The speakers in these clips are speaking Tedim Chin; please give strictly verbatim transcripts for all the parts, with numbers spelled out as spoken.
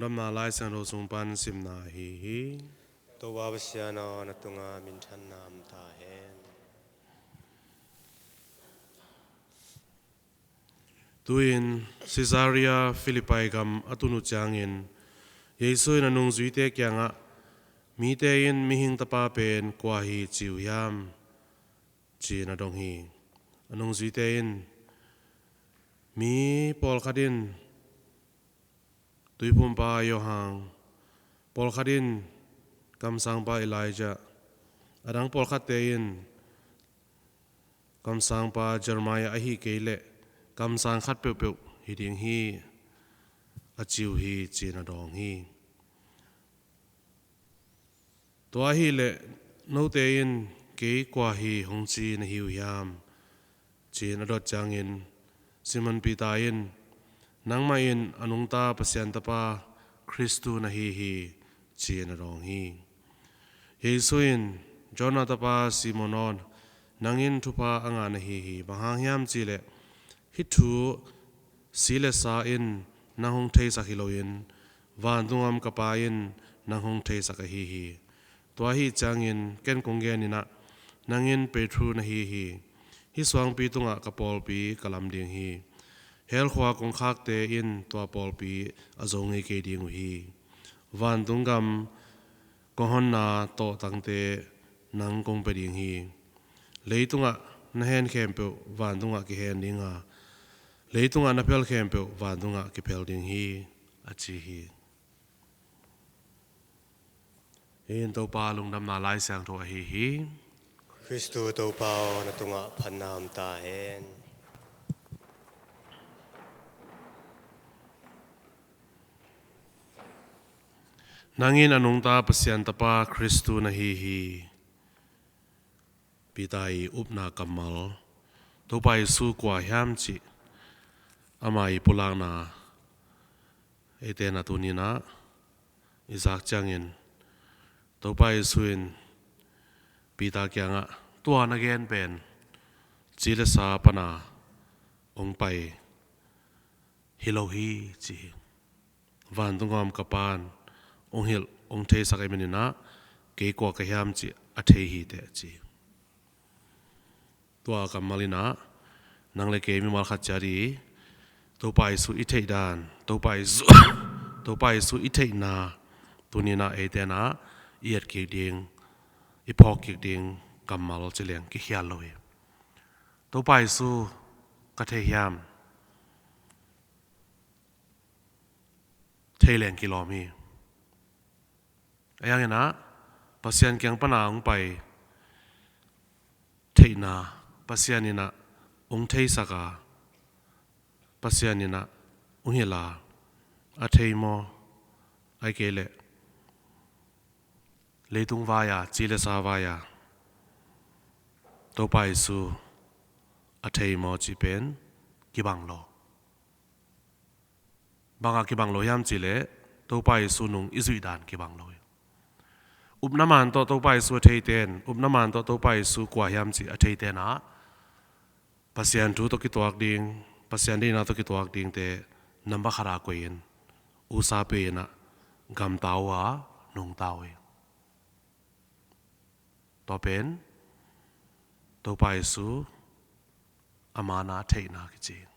Lungdamna Lai Siangtho sung pan simna ahi hi. Topa Pasian aw, na tungah minthanna om ta hen. Tu-in Caesarea Philippi gam a tun uh ciangin Jesu in a nungzuite kiangah, "Mite in Mihing Tapa pen kua hi ci uh hiam?" ci-in a dong hi. A nungzuite in, "Mi pawlkhat in Tuiphumpa Johan, pawlkhat in kamsangpa Elijah, a dang pawlkhatte in kamsangpa Jeremiah ahi kei leh kamsang khat peuhpeuh hi ding hi," a ci uh hi, ci-in a dawng hi. "Tua ahih leh note in kei kua hi hong ci na hi uh hiam?" ci-in a dot ciangin Simon Peter in, "Nangmah in a nungta Pasian Tapa Khristu na hi hi," ci-in a dawng hi. Jesu in, "Jonah tapa Simon aw, nang in thupha a ngah na hi hi. Bang hang hiam cih leh hih thu si le sa in nang hong theisak hi loin vantung a om ka Pa in nang hong theisak ahi hi. Tua ahih ciangin ken kong genin ah, nang in Petrue na hi hi. Hih suangpi tungah ka pawlpi ka lam ding hi. Hell khua kongkhakte in tua pawlpi a zo ngei kei ding uh hi. Vantung gam kong honna tawhtangte nang kong pia ding hi. Leitungah na hen khempeuh vantungah kihen ding a, leitungah na phel khempeuh vantungah kiphel ding hi," a ci hi. Hih in Topa Lungdamna Lai Siangtho ahi hi. Khristu Topa aw, na tungah phatna om ta hen. "Nang in a nungta Pasian Tapa Khristu na hi hi." Peter i upna kammal. Topa Jesu kua hiam cih ama i pulakna eite na tuni-in ah i zak ciangin, Topa Jesu in Peter kiangah, "Tua na gen pen ci le sa pana hong pai hi lo hi," ci hi. "Vantung a om ka Pa'n hong hilh, hong theisak ahih manin ah, kei kua ka hiam cih a thei hi teh," ci hi. Tua kammal in ah, nang le kei mimal khat ciat i Topa Jesu i theih dan, Topa Jesu, Topa Jesu i theihna tuni-in ah eite in ah i et kik ding, i phawk kik ding kammal ci leng kikhial lo hi. Topa Jesu ka thei hiam? Thei leng kilawm hi. Ahi hangin ah, Pasian kiang pana hong pai theihna, Pasian in ah hong theisak a, Pasian in ah hong hilh a, a thei maw? Ahih kei leh leitung vai-a, ci le sa vai-a Topa Jesu a thei maw cih pen kibang lo. Bangah kibang lo hiam cih leh, Topa Jesu nung i zuih dan kibang lo hi. Upna man tawh Topa Jesu a theite in, upna man tawh Topa Jesu kua hiam cih a theite in ah, Pasian thu tawh kituak ding, Pasian deihna tawh kituak dingte namba khat a koih in, usa pia in ah gamta uh a, nungta uh hi. Tua pen Topa Jesu a man a theihna kici hi.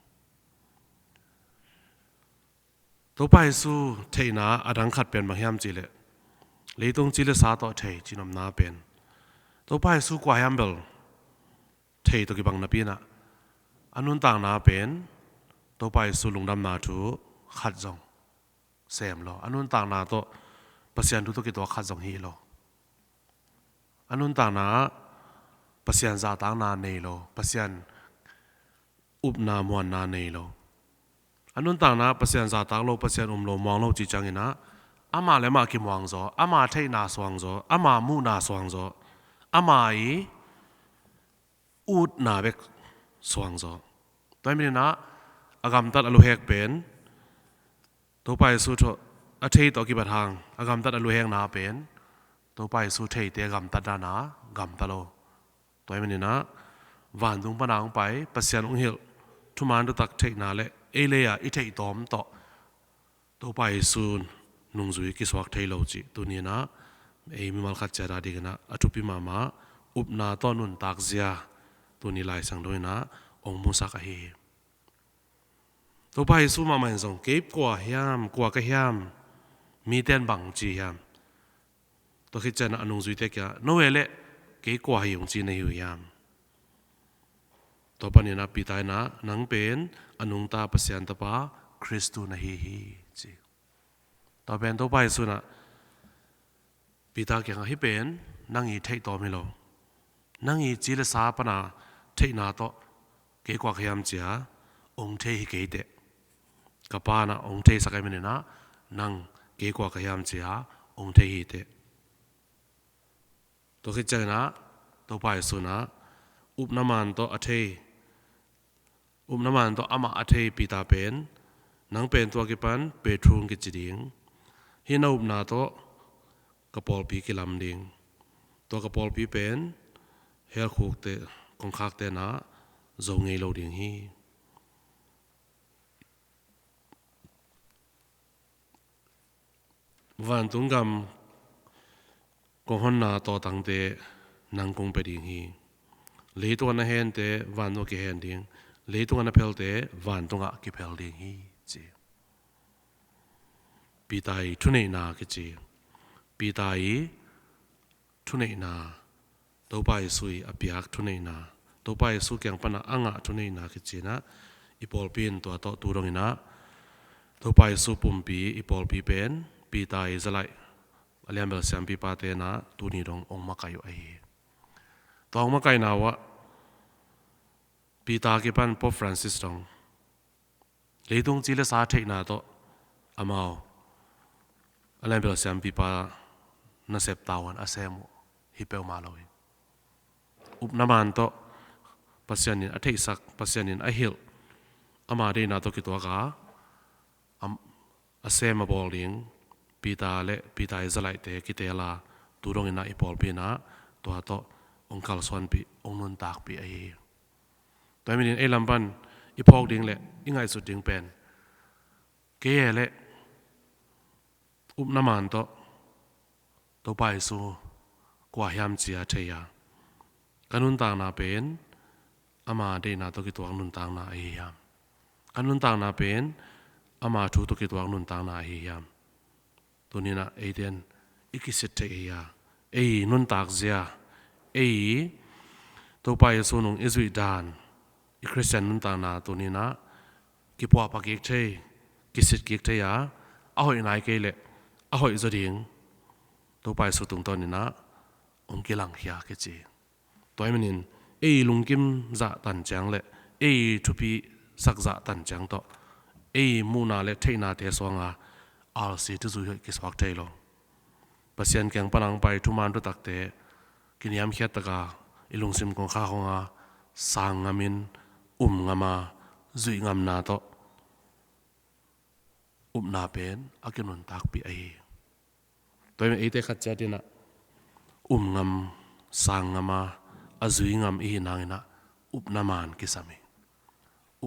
Topa Jesu theihna a dang khat pen bang hiam cih leh, leitung ci le sa tawh thei cih nopna pen, Topa Jesu kua hiam bel thei tawh kibang napi-in ah, a nuntakna pen Topa Jesu lungdamna thu khat zong sem lo. A nuntakna tawh Pasian thu tawh kituak khat zong hi lo. A nuntakna ah Pasian zahtakna nei lo, Pasian upna muanna nei lo. A nuntakna ah Pasian zahtak lo, Pasian um lo, muang lo cih ciangin ah, amah le amah kimuang zaw, ama theihna suang zaw, ama muhna suang zaw, ama i utna bek suang zaw. Tua ahih manin ah, a gamtat a luhek pen Topa Jesu tawh, a thei tawh kibat hang, a gamtat a luhekna pen Topa Jesu theite a gamtat dan a gamta lo. Tua ahih manin ah, vantung pana hong pai, Pasian hong hilh, thuman thutak theihna le ei lei-a i theih tawm tawh Topa Jesu nungzui kisuak thei lo cih tuni-in ah ei mimal khat ciat adingin ah a thupi mahmah upna tawh nuntak zia tuni Lai Siangtho in ah hong musak ahi hi. Topa Jesu mahmah in zong, "Kei kua hiam, kua ka hiam, mite in bang ci hiam?" Tua khit ciangin ah a nungzuite kiangah, "No e leh kei kua hi hong ci na hi uh hiam?" Tua panin ah Peter in ah, "Nang pen a nungta Pasian Tapa Khristu na hi hi," ci. Tua pen Topa Jesu in ah Peter kiangah, "Hih pen nang i theih tawm hi lo. Nang i ci le sa pana theihna tawh kei kua ka hiam cia hong thei hi kei teh. Ka Pa in ah hong theisak ahih manin ah nang kei kua ka hiam cia hong thei hi teh." Tua khit ciangin ah Topa Jesu in ah upna man tawh a thei, upna man tawh amah a thei Peter pen, "Nang pen tua kipan Peter hong kici ding. Hih na upna tawh ka pawlpi kilam ding. Tua ka pawlpi pen hell khukte, kongkhakte in ah zo ngei lo ding hi." Vantung gam kong honna tawtangte nang kong pia ding hi. Leitung a na hente vantung a kihen ding, leitung a na phelte vantung ah kiphel ding hi, ci. Peter i thuneihna kici. Peter i thuneihna, Topa Jesu i a piak thuneihna, Topa Jesu kiang pana a ngah thuneihna kici in ah i pawlpi in tua tawh tu dongin ah Topa Jesu pumpi, i pawlpi pen Peter i zalaih a lianbel siampipate in ah tuni dong hong makaih uh ahi hi. Tua hong makaihna uh ah Peter kipan Pope Francis dong leitung ci le sa theihna tawh amau a lianbel siampipa nasep tavuan a sem uh hi peuhmah lo hi. Upna man tawh Pasian in a theihsak, Pasian in a hilh, ama deihna tawh kituak a, am-, a sem a bawl ding Peter le Peter i zalaihte kiteel a, tu dongin ah i pawlpi in ah tua tawh hong kalsuanpih, hong nuntakpih ahi hi. Tua ahih manin ei lam pan i phawk ding le i ngaihsut ding pen, kei e leh upna man tawh Topa Jesu kua hiam cia thei a, ka nuntakna pen ama deihna tawh kituak nuntakna ahi hiam? Ka nuntakna pen ama thu tawh kituak nuntakna ahi hiam? Tuni in ah eite in i kisit theih ahi a, ei nuntak zia, ei Topa Jesu nung i zuih dan, i Khristian nuntakna tuni in ah kipuahpah kik thei, kisit kik thei a, a hoih nai kei leh a hoih zaw ding Topa Jesu tungtawn in ah hong kilangkhia kici. Tua ahih manin ei lungkim zah tan ciang le ei thupi sak zah tan ciang tawh ei muhna le theihnate suang a alsi thuzui hoih kisuak thei lo. Pasian kiang pan a hong pai thuman thutakte kiniamkhiat tak a i lungsim kongkhak hong a sang ngamin, um ngam a, zuih ngamna tawh upna pen a kinuntakpih ahi hi. Tua ahih manin eite khat ciat in ah um ngam, sang ngam a, a zui ngam i hih nangin ah upna man kisam hi.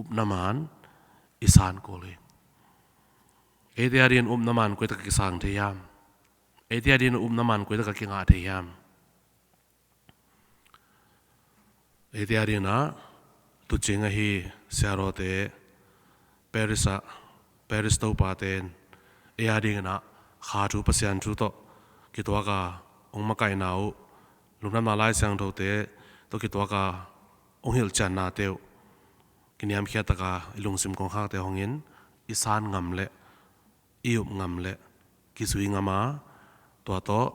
Upna man i san kul hi. Eite adingin upna man koi tak a kisang thei hiam? Eite adingin upna man koi tak a kingah thei hiam? Eite adingin ah tuucing ahi siarawte, Paris ah, Paris topate in ei adingin ah kha thu, Pasian thu tawh kituak a hong makaihna uh, lungdamna Lai Siangthote tawh kituak a hong hilhciannate uh kiniamkhiat tak a i lungsim kongkhakte hong in i san ngam le i up ngam le kizui ngam a, tua tawh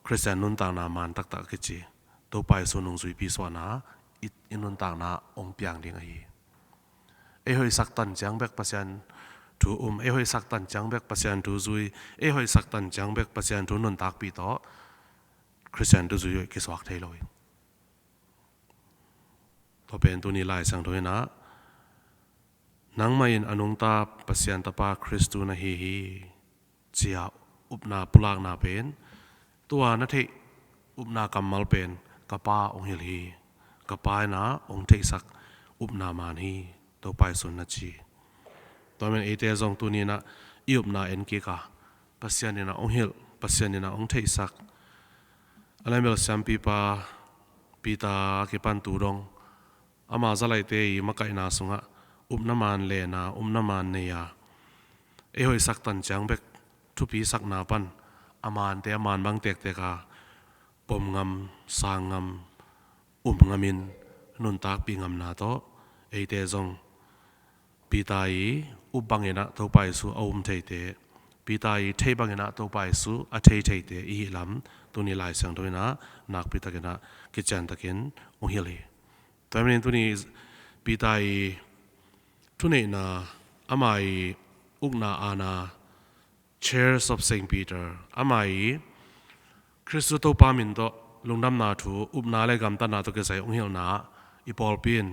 Khristian nuntakna man taktak kici, Topa Jesu nungzuipi suahna i, i nuntakna hong piang ding ahi hi. Ei hoihsak tan ciang bek Pasian thu um, ei hoihsak tan ciang bek Pasian thu zui, ei hoihsak tan ciang bek Pasian thu nuntakpih tawh Khristian thuzui hoih kisuak thei lo hi. Tua pen tuni Lai Siangtho in ah, "Nangmah in a nungta Pasian Tapa Khristu na hi hi," ci-a upna pulakna pen, tua na theih upna kammal pen ka Pa hong hilh hi. Ka Pa in ah hong theihsak upna man hi, Topa Jesu in na ci. Tua manin eite zong tuni in ah i upna en kik a, Pasian in a hong hilh, Pasian in a hong theihsak. A lembel siampipa Peter a kipan tu dong, ama zalaite i makaihna sungah upna man lena, upna man nei a, ei hoihsak tan ciang bek thupi sakna pan a mante a man bang tektek a, pom ngam, sang ngam, um ngamin nuntakpih ngamna tawh eite zong Peter i up bangin ah Topa Jesu a um theite, Peter i thei bangin ah Topa Jesu a thei theite i hih lam tuni Lai Siangtho in ah nakpi takin ah kician takin hong hilh hi. Tua hi manin tuni Peter i thuneihna, ama i ukna aana, Chairs of Saint Peter, ama i Khristu Topa min tawh lungdamna thu, upna le gamtatna tawh kisai hong hilhna ah i pawlpi in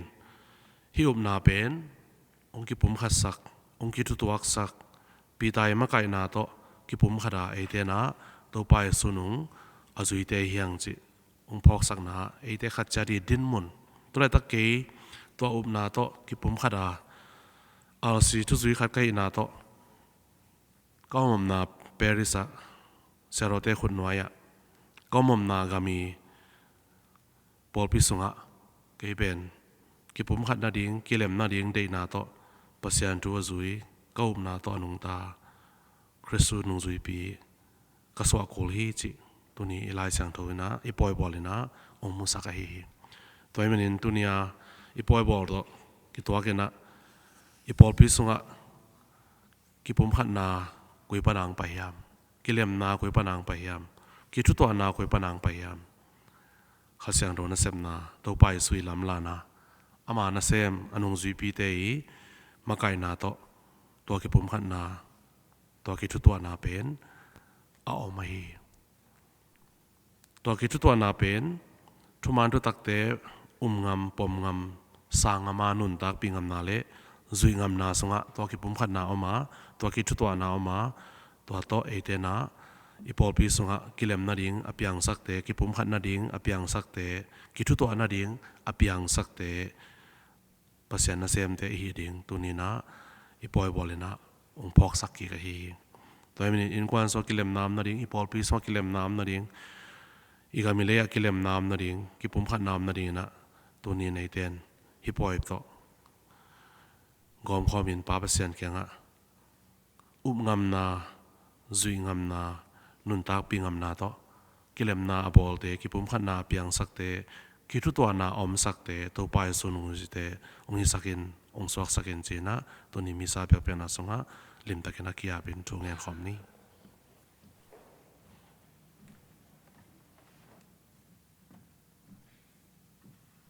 hih upna pen hong kipumkhatsak, hong kithutuaksak, Peter i makaihna tawh kipumkhat a eite in ah Topa Jesu nung a zuite hi hang cih hong phawksakna ah eite khat ciat i dinmun, tu laitak kei tua upna tawh kipumkhat a, alsi thuzui khat ka hihna tawh ka omomna Paris ah, siarote khutnuai ah, ka omomna gam i pawlpi sungah kei pen kipumkhat nading, kilem nading deihna tawh Pasian thu a zui, ka upna tawh a nungta Khristu nungzuipi ka suah kul hi cih tuni i Lai Siangtho in ah, i pawibawl in ah hong musak ahi hi. Tua hi manin tuni a i pawibawl tawh kituakin ah i pawlpi sungah kipumkhatna koi pan a hong pai hiam, kilemna koi pan a hong pai hiam, kithutuahna koi pan a hong pai hiam? Kha Siangtho nasepna, Topa Jesu i lamlahna, ama nasem a nungzuipite i makaihna tawh tua kipumkhatna, tua kithutuahna pen a om ahi hi. Tua kithutuahna pen thuman thutakte um ngam, pom ngam, sang ngam a nuntakpih ngamna le zuih ngamna sungah tua kipumkhatna om a, tua kithutuahna om a, tua tawh eite in ah i pawlpi sungah kilem nading a piangsakte, kipumkhat nading a piangsakte, kithutuah nading a piangsakte, Pasian nasemte i hih ding tuni in ah i pawibawl in ah hong phawksak kik ahi hi. Tua hi manin innkuan sungah kilemna om nading, i pawlpi sungah kilemna om nading, i gam i lei ah kilemna om nading, kipumkhatna om nading in ah tuni in eite in hih pawi tawh gawmkhawmin Pa Pasian kiangah up ngamna, zuih ngamna, nuntakpih ngamna tawh kilemna a bawlte, kipumkhatna a piangsakte, kithutuahna a omsakte Topa Jesu nungzuite hong hisakin, hong suaksakin ci-in ah tuni misa biakpiakna sungah limtakin a ki-apin thu ngen khawm ni.